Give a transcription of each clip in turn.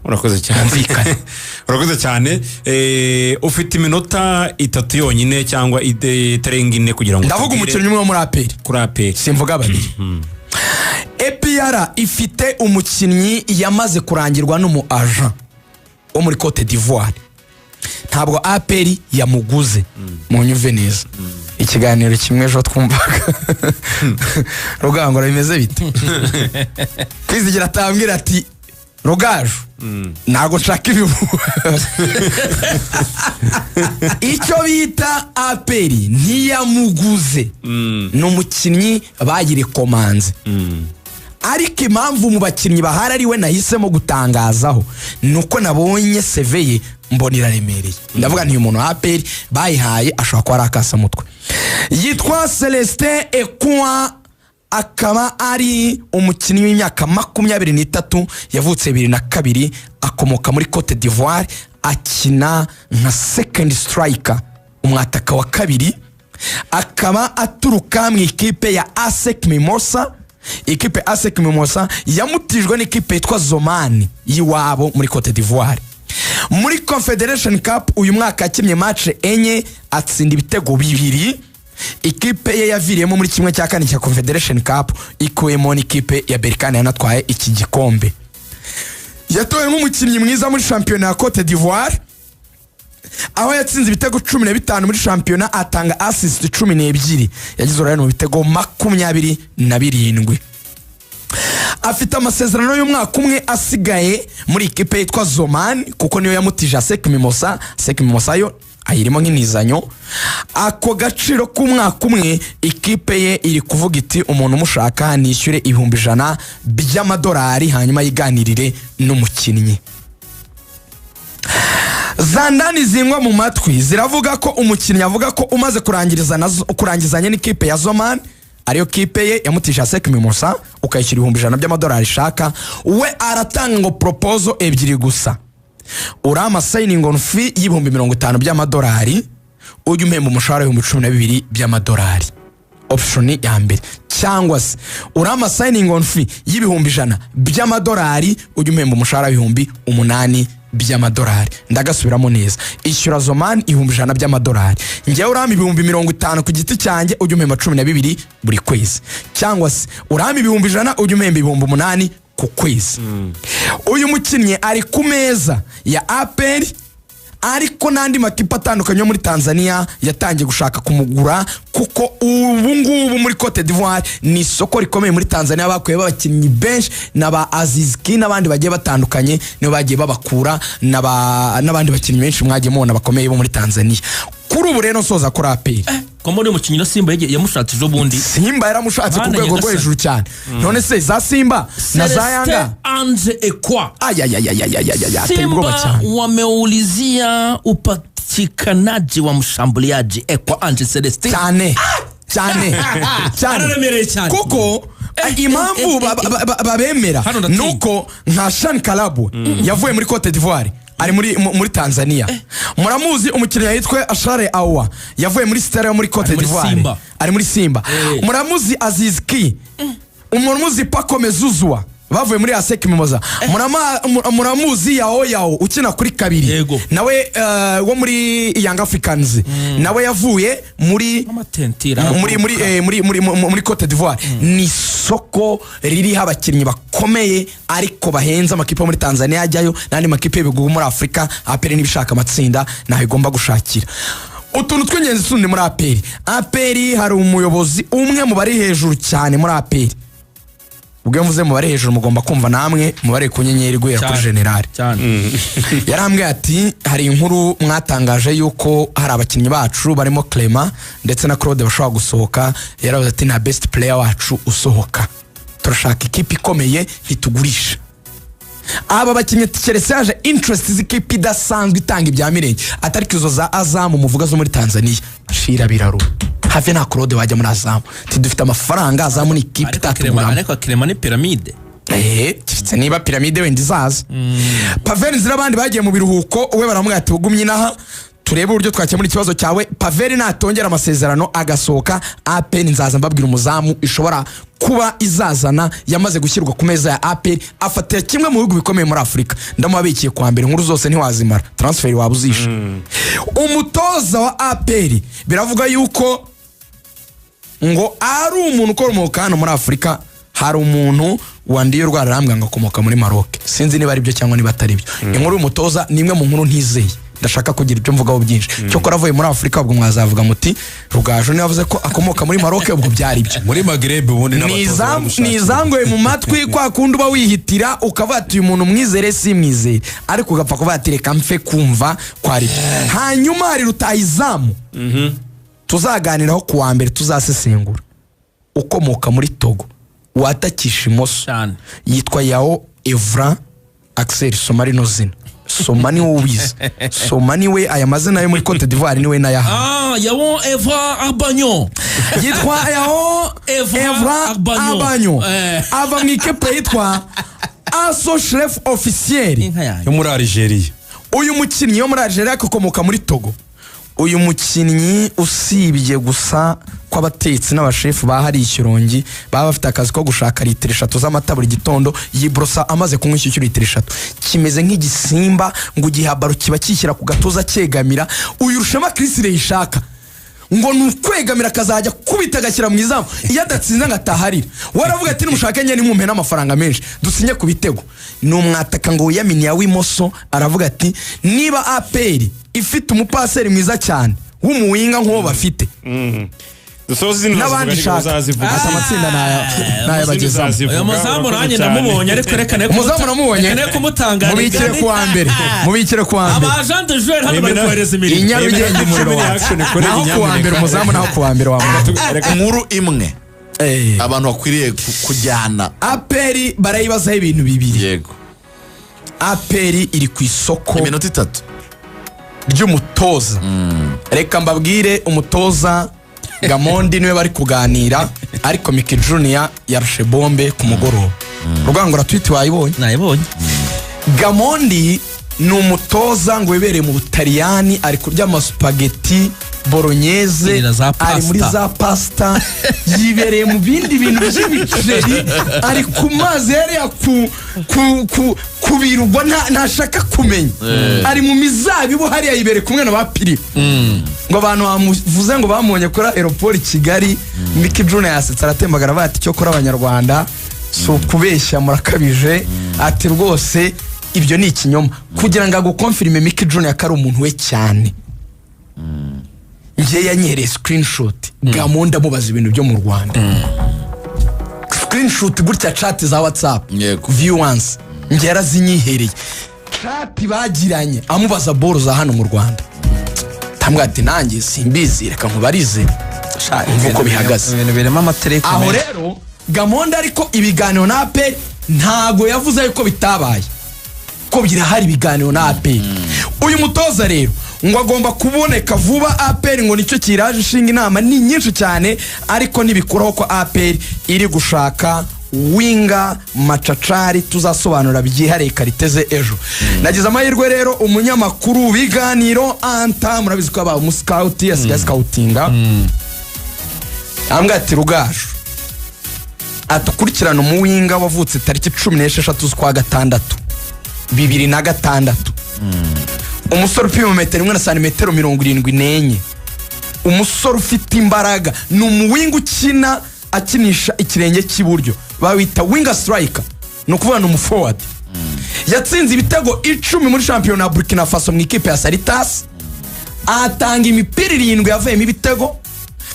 Urakoze cyane. Humvikane. Urakoze cyane. Ufite iminota 3 yonyine cyangwa itarenga 4 kugira ngo Ndavuga utubwire umukinnyi umwe wo muri APR. Kuri APR. Simvuga babiri. APR ifite umukinnyi yamaze kurangirwa n'umu agent wo muri Cote d'Ivoire. Ntabwo APR yamuguze, munyumve neza. Ikiganiro kimwe ejo twumvaga Rugangura bimeze bite, Kwizigira atambwira ati: "Rugaju, ntabwo nshaka ibihuha." Icyo bita APR ntiyamuguze, ni umukinnyi bayirekomanze. Ariko impamvu mu bakinnyi bahari ari we nahisemo gutangazaho ni uko nabonye CV ye, mbona iraremereye, ndavuga nti uyu muntu APR bayihaye ashobora kuba ari akasamutwe. Yitwa Celestin Ekua, akaba ari umukinnyi w'imyaka 23, yavutse 2002, akomoka muri Cote d'Ivoire, akina nka second striker, umwataka wa kabiri, akaba aturuka mu ikipe ya ASEC Mimosa. Ikipe ASEC Mimosa yamutijwe n'ikipe yitwa Zomani y'iwabo muri Cote d'Ivoire. Muri Confederation Cup uyu mwaka yakinnye match enye, atsinda ibitego bibiri. Ikipe ye yaviriyemo muri 1/4 cya Confederation Cup, ikuyemo n'ikipe ya Berkane yanatwaye iki gikombe. Yatowe nk'umukinnyi mwiza muri shampiyona ya Cote d'Ivoire, aho yatsinze ibitego 15 muri shampiyona, atanga assist 12, yagize uruhare mu bitego 27. Afite amasezerano y'umwaka umwe asigaye muri ikipe yitwa Zomani, kuko niyo yamutije ASEC Mimosa. ASEC Mimosa yo ayirimo nk'inizanyo. Ako gaciro k'umwaka umwe, ikipe ye iri kuvuga iti umuntu umushaka nishyure 100,000 by'amadolari, hanyuma yiganirire n'umukinnyi. Zandani zingwa mu matwi ziravuga ko umukinnyi avuga ko umaze kurangizanya n'ikipe ya Zoman, ariyo kipe ye yamutije ASEC Mimosa, ukayishyura 100,000 by'amadolari ishaka, we aratanga ngo proposal ebyiri gusa: urampa signing on fee y'50,000 by'amadolari, ujya umuhemba umushahara w'12,000 by'amadolari, option ya mbere, cyangwa se urampa signing on fee y'100,000 by'amadolari, ujya umuhemba umushahara w'8,000 by'amadolari. Ndagasubiramo neza: ishyura Zoman 100,000 by'amadolari, njyewe urampa 50,000 ku giti cyanjye, ujya umuhemba 12 buri kwezi, cyangwa se urampa 100,000, ujya umuhemba 8,000 ku kwezi. Uyu mukinnyi ari ku meza ya APR, ariko n'andi makipe atandukanye yo muri Tanzania yatangiye gushaka kumugura, kuko ubu ngubu muri Cote d'Ivoire ni isoko rikomeye. Muri Tanzania bakuyemo abakinnyi benshi, na ba Aziz Ki n'abandi bagiye batandukanye nibo bagiye babakura, n'abandi bakinnyi benshi mwagiye mubona bakomeye bo muri Tanzania. Kuri ubu rero nsoza kuri APR, Ko muri umukinnyi na Simba yamushatse ejo bundi. Simba yaramushatse ku Bana rwego rwo Nyagasani. hejuru cyane. None se za Simba na za Celestin Yanga? Ange Ekwa. Ayayayayayaya, ateye ubwoba Simba cyane. wameulizia upatikanaji wa mshambuliaji Ekwa Ange Celestin. Cyane cyane cyane. Araremereye cyane. Kuko impamvu babemera Hano ndatinya. nuko nka Shan Kalabu yavuye muri Cote d'Ivoire, ari muri Tanzania. Muramuzi umukinnyi yitwa Ashare Awa, yavuye muri Stella yo muri Cote Ari muri d'Ivoire, Simba. ari muri Simba. Muramuzi Aziz Ki, muramuzi Pacome Zuzua, bavuye muri ASEC Mimoza. Muramuzi Yao Yao ukina kuri kabiri, nawe wo muri Young Africans, nawe yavuye muri Amatentira. muri eh, muri muri mu- muri Cote d'Ivoire. Ni isoko ririho abakinnyi bakomeye ariko bahenze. Amakipe yo muri Tanzania ajyayo n'andi makipe y'ibihugu muri Afurika. APR niba ishaka amatsinda, ntaho igomba gushakira utuntu tw'ingenzi tundi muri APR. APR hari umuyobozi umwe mu bari hejuru cyane muri APR. Ubwo iyo mvuze mu bari hejuru, mugomba kumva namwe mubare ku nyenyeri guhera kuri generali. Cyane. Yarambwiye ati: "Hari inkuru mwatangaje yuko hari abakinnyi bacu barimo Clement ndetse na Claude bashobora gusohoka." Yaravuze ati: "Nta best player wacu usohoka, turashaka ikipe ikomeye, ntitugurisha aba bakinnyi keretse yaje interest z'ikipe idasanzwe itanga ibya mirenge, atari izo za Azam muvuga zo muri Tanzania." Shira biraru have, nta Claude wajya muri Azam. Tidufite amafaranga, Azam ni ikipe Ariko Clement, itatuguramo. ariko Clement ni Pyramide. Keretse niba Pyramide wenda izaza. Pavel Nzira, abandi bagiye mu biruhuko, we baramubwira ati: "Ugumye inaha." Turebe uburyo twakemura ikibazo cyawe. Paveri natongera amasezerano agasohoka, APR nzaza mbabwira umuzamu ishobora kuba izazana. Yamaze gushyirwa ku meza ya APR, afatira kimwe mu bihugu bikomeye muri Afurika. Ndamubabikiye kwa mbere, inkuru zose ntiwazimara, transfer waba uzishe. Umutoza wa APR biravuga yuko ngo ari umuntu ukomoka hano muri Afurika. Hari umuntu wandiye urwara arambwira ngo akomoka muri Maroc, sinzi niba ari byo cyangwa niba atari byo. Inkuru y'umutoza ni imwe mu nkuru ntizeye, ndashaka kugira ibyo mvugaho byinshi. Cyokora avuye muri Afurika, ubwo mwazavuga muti Rugaju niba avuze ko akomoka muri Maroc, ubwo byari byo. Muri Magreb ubundi n'abatoza bari gushakira. Ni izangoye mu matwi, kwa kundi uba wihitira ukavuga ati uyu muntu mwizere si mwizere, ariko ugapfa kuvuga ati reka mfe kumva ko ari byo. Hanyuma hari rutahizamu tuzaganiraho ku wa mbere, tuzasesengura, ukomoka muri Togo, watakisha imoso. Cyane. Yitwa Yao Evra Axel. Soma rino zina, soma, ni wowe ubizi, soma niwe aya mazina yo muri Cote d'Ivoire niwe nayahawe. Ah, Yawon Eva Arbanyon. Yitwa Yao Evra Evra Arbanyo. Abanyo. Eh. Ava mu ikipe yitwa Aso Chef Officiel Inka yanjye. Yo muri Algeria. Uyu mukinnyi wo muri Algeria akomoka muri Togo. Uyu mukinnyi, usibye gusa ko abatetsi n'abashefu bahariye ikirongi baba bafite akazi ko gushaka litiro 3 z'amata buri gitondo, yiborosa amaze kunywa inshyushyu litiro 3, kimeze nk'igisimba ngo igihabaro kiba kishyira ku gatuza cyegamira. Uyu Rushema Chris ishaka ngo ni ukwegamira akazajya kubita agashyira mu izamu, iyo adatsinze ngo ataharira. Waravuga ati nimushake njye nimumpe n'amafaranga menshi dusinye ku bitego. Ni umwataka ngo wiyaminiya w'imoso. Aravuga ati niba APR ifite umupaseri mwiza cyane w'umuwinga nk'uwo bafite Dusoze izindi, n'abandi uzazivuga, ishaka uzazivuga. asa amatsinda nayabagezamo. Uzazivuga, Uyu muzamu urakoze nanjye cyane. ndamubonye, ariko reka ne Umuzamu namubonye? reka ne kumutangariza. Mubikire ku wa mbere, mubikire ku wa mbere. Aba agent de joueur hano bari Emina- kohereza imirimo. I Nyarugenge umuriro Emina wawe. action ikorera. Naho ku wa mbere Nyamuneka. umuzamu, naho ku wa mbere wa mbere. Inkuru imwe abantu bakwiriye kujyana. APR barayibazaho ibintu bibiri. APR iri ku isoko Iminota 3. ry'umutoza. Reka mbabwire, umutoza Gamondi niwe bari kuganira, ariko Miki Junior yarushe bombe ku mugoroba. Rwangura tweet wayibonye? Nayibonye. Gamondi ni umutoza ngo wibereye mu Butaliyani, ari kurya amasupageti bolognese, Yirira za ari muri pasta. za pasta, yibereye mu bindi bintu by'imiceri, ari ku mazi yariya ku birwa, ntashaka kumenya, ari mu mizabibu hariya, yibereye kumwe na ba Piri. Ngo abantu bamuvuze ngo bamubonye kuri aéroport i Kigali. Miki Junior yasetse aratembagara, avuga ati cyo kuri Abanyarwanda si ukubeshya murakabije, ati rwose ibyo ni ikinyoma. Kugira ngo agukonfirime Miki Junior ko ari umuntu we cyane, njye yanyereye screenshot Gamonda amubaza ibintu byo mu Rwanda, screenshot gutya, chat za WhatsApp, view once, njye yarazinyihereye, chat bagiranye amubaza boro za hano mu Rwanda. Tambwa ati nanjye simbizi, reka nkubarize umva uko bihagaze. Ibintu birimo amategeko Aho menshi. rero Gamonda, ariko ibiganiro na APR ntago yavuze yuko bitabaye, ko birahari ibiganiro na APR. Uyu mutoza rero ngo agomba kuboneka vuba. APR ngo nicyo kiraje ishinga. Inama ni nyinshi cyane, ariko ntibikuraho ko APR iri gushaka winga macacari. Tuzasobanura byihariye kariteze ejo. Nagize amahirwe rero, umunyamakuru w'ibiganiro Anta, murabizi ko yabaye umuscout, asigaye scoutinga, ambwira ati Rugaju, atukurikirana umuwinga wavutse tariki 16 z'ukwa gatandatu 2006, umusore upima metero 1 na santimetero 74, umusore ufite imbaraga, ni umuwinga ukina akinisha ikirenge cy'iburyo, bawita winger striker, ni ukuvuga ni umuforward. Yatsinze ibitego 10 muri shampiyona ya Burkina Faso mu ikipe ya Saritas, atanga imipira 7 yavuyemo ibitego,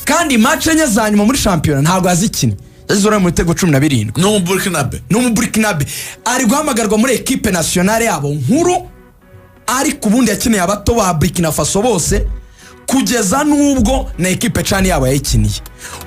kandi match enye za nyuma muri shampiyona ntabwo yazikinnye, yagize uruhare mu bitego 17. Ni umuburikinabe. Ni umuburikinabe, ari guhamagarwa muri ekipe nationale yabo nkuru, ariko ubundi yakineye abato ba Burkina Faso bose kugeza n'ubwo na ekipe cani yabo yayikiniye.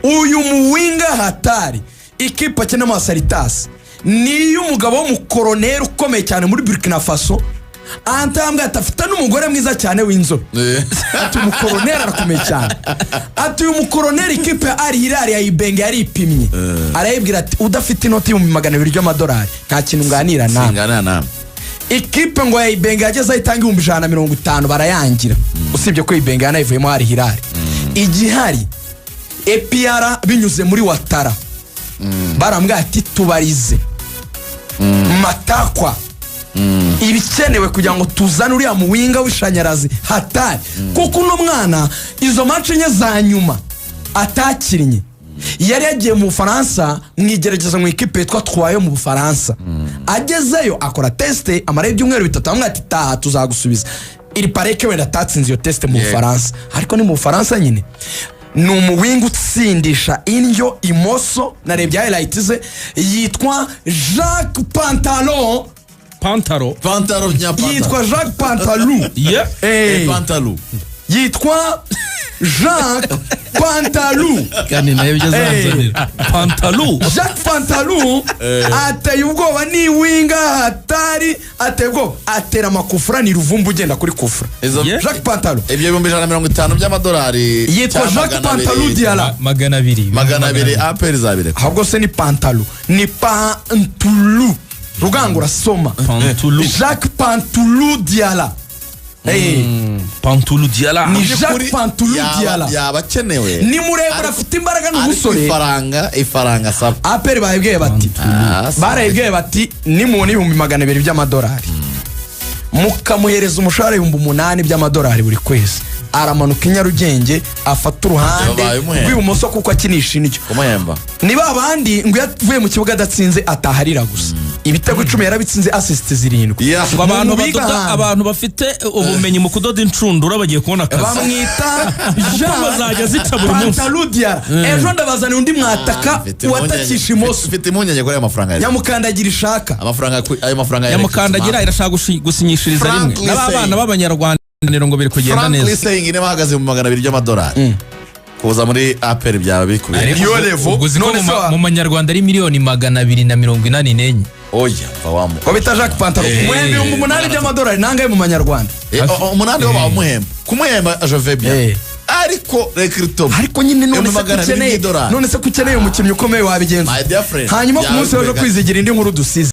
Uyu muwinga hatari, ikipe akinamo Saritas ni iy'umugabo w'umukoroneri ukomeye cyane muri Burkina Faso. Antambwe ati afite n'umugore mwiza cyane w'inzobe, ati umukoroneri arakomeye cyane, ati uyu mukoroneri ikipe ya Al Hilal yayibenge yaripimye, arayibwira ati udafite inoti y'200,000 by'amadolari nta kintu nganira nawe. Singana nawe. Ikipe ngo ya Ibenge yagezeho itanga 150,000, barayangira. Usibye ko Ibenge yanayivuyemo, hari Hilal igihari. APR binyuze muri Watara barambwira ati: "Tubarize matakwa ibikenewe kugira ngo tuzane uriya muwinger w'ishanyarazi hatari." Kuko uno mwana izo match enye za nyuma atakinnye, yari yagiye mu Bufaransa mu igerageza mu ikipe yitwa Twayo mu Bufaransa. Agezeyo akora test, amara ibyumweru 3, bamwe ati: "Taha, tuzagusubiza." Iri pareke wenda atatsinze iyo test mu Bufaransa, ariko ni mu Bufaransa nyine. Ni umuwinger utsindisha indyo imoso. Narebye highlight ze, yitwa Jacques Pantalon. Pantaro. Pantaro nyapantaro. Yitwa Jacques Pantalou. Ye. Pantalou. Yitwa Jacques Pantalou. Kandi nayo ibyo azanzanira pantalu. Jacques Pantalou ateye ubwoba, ni winger hatari, ateye ubwoba, atera amakufura, ni ruvumbu ugenda kuri kufura. Izo Jacques Pantalou. Ibyo 150,000 by'amadolari Yitwa cyangwa Jacques 200. Pantalou Diala. 200. 200, APR izabireka. Ahubwo se ni Pantalou, ni Pantulu. Rugangura, soma. Pantulu. Jacques Pantulu Diala. Pantulu Diala. Ni Jacques Pantulu Diala. Yaba akenewe. Ni muremure, afite imbaraga, ni Ariko umusore. ifaranga asaba. APR bayibwiye bati, barayibwiye bati: "Nimubona 200,000 by'amadolari, mukamuhereza umushahara 8,000 by'amadolari buri kwezi, aramanuka i Nyarugenge afata uruhande Yabaye umuhemba. rw'ibumoso kuko akinisha indyo." Kumuhemba. Ni ba bandi ngo iyo avuye mu kibuga adatsinze ataharira gusa. Ibitego 10 yarabitsinze, assists 7. Yeah. Ngo abantu Mu biga badoda, ahantu. abantu bafite ubumenyi mu kudoda inshundura bagiye kubona akazi. Bamwita Kuko bazajya zica buri munsi. Pantalou Diala. Ejo ndabazanira undi mwataka Mfite impungenge- watakisha imoso. Mfite impungenge kuri ayo mafaranga. Nyamukandagira ishaka. Amafaranga, ayo mafaranga ya Nyamukandagira irashaka gusinyishiriza rimwe Frankly n'abana saying. b'abanyarwanda ngo biri kugenda Frankly neza. saying, niba ahagaze mu 200 by'amadolari, kuza muri APR byaba bikubiye. Ariko Niyo level. ubwo uzi ko None se mu manyarwanda ari 284,000,000. Oya, mva wamu. Ko bita Jacques Pantalou, umuhemba 8,000 by'amadolari, nangahe mu manyarwanda? Umunani wo bawumuhemba, kumuhemba je vais bien, ariko recrutement Ariko nyine none se 200,000 kukeneye by'idolari. none se kukeneye umukinnyi ukomeye, wabigenza? My dear friend, Hanyuma ku munsi w'ejo byaba kwizigira indi nkuru dusize.